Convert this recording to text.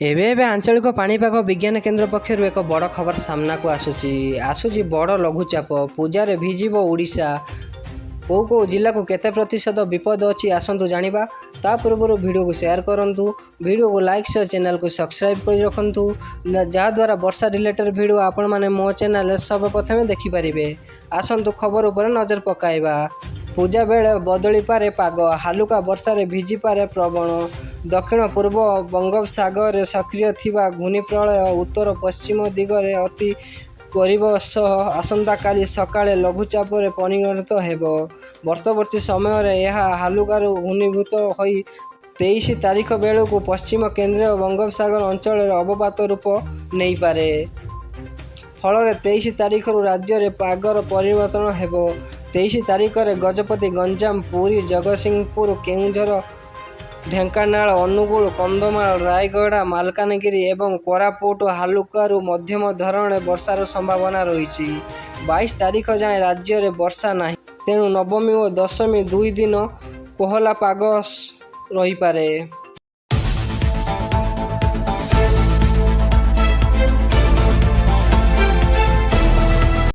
ଏବେ ଏବେ ଆଞ୍ଚଳିକ ପାଣିପାଗ ବିଜ୍ଞାନ କେନ୍ଦ୍ର ପକ୍ଷରୁ ଏକ ବଡ଼ ଖବର ସାମ୍ନାକୁ ଆସୁଛି। ଆସୁଛି ବଡ଼ ଲଘୁଚାପ, ପୂଜାରେ ଭିଜିବ ଓଡ଼ିଶା। କେଉଁ କେଉଁ ଜିଲ୍ଲାକୁ କେତେ ପ୍ରତିଶତ ବିପଦ ଅଛି, ଆସନ୍ତୁ ଜାଣିବା। ତା ପୂର୍ବରୁ ଭିଡ଼ିଓକୁ ସେୟାର କରନ୍ତୁ, ଭିଡ଼ିଓକୁ ଲାଇକ୍ ସହ ଚ୍ୟାନେଲକୁ ସବସ୍କ୍ରାଇବ୍ କରି ରଖନ୍ତୁ, ଯାହାଦ୍ୱାରା ବର୍ଷା ରିଲେଟେଡ଼ ଭିଡ଼ିଓ ଆପଣମାନେ ମୋ ଚ୍ୟାନେଲରେ ସର୍ବପ୍ରଥମେ ଦେଖିପାରିବେ। ଆସନ୍ତୁ ଖବର ଉପରେ ନଜର ପକାଇବା। ପୂଜା ବେଳେ ବଦଳିପାରେ ପାଗ, ହାଲୁକା ବର୍ଷାରେ ଭିଜିପାରେ ପ୍ରବଣ। ଦକ୍ଷିଣ ପୂର୍ବ ବଙ୍ଗୋପସାଗରରେ ସକ୍ରିୟ ଥିବା ଘୂର୍ଣ୍ଣିବଳୟ ଉତ୍ତର ପଶ୍ଚିମ ଦିଗରେ ଗତି କରିବା ସହ ଆସନ୍ତାକାଲି ସକାଳେ ଲଘୁଚାପରେ ପରିଣତ ହେବ। ପରବର୍ତ୍ତୀ ସମୟରେ ଏହା ହାଲୁକାରୁ ଘନୀଭୂତ ହୋଇ 23 ତାରିଖ ବେଳକୁ ପଶ୍ଚିମ କେନ୍ଦ୍ରୀୟ ବଙ୍ଗୋପସାଗର ଅଞ୍ଚଳରେ ଅବପାତ ରୂପ ନେଇପାରେ। ଫଳରେ 23 ତାରିଖରୁ ରାଜ୍ୟରେ ପାଗର ପରିବର୍ତ୍ତନ ହେବ। 23 ତାରିଖରେ ଗଜପତି, ଗଞ୍ଜାମ, ପୁରୀ, ଜଗତସିଂହପୁର, କେନ୍ଦୁଝର, ଢେଙ୍କାନାଳ, ଅନୁଗୁଳ, କନ୍ଧମାଳ, ରାୟଗଡ଼ା, ମାଲକାନଗିରି ଏବଂ କୋରାପୁଟ ହାଲୁକାରୁ ମଧ୍ୟମ ଧରଣର ବର୍ଷାର ସମ୍ଭାବନା ରହିଛି। 22 ତାରିଖ ଯାଏଁ ରାଜ୍ୟରେ ବର୍ଷା ନାହିଁ। ତେଣୁ ନବମୀ ଓ ଦଶମୀ 2 ଦିନ କୋହଲା ପାଗ ରହିପାରେ।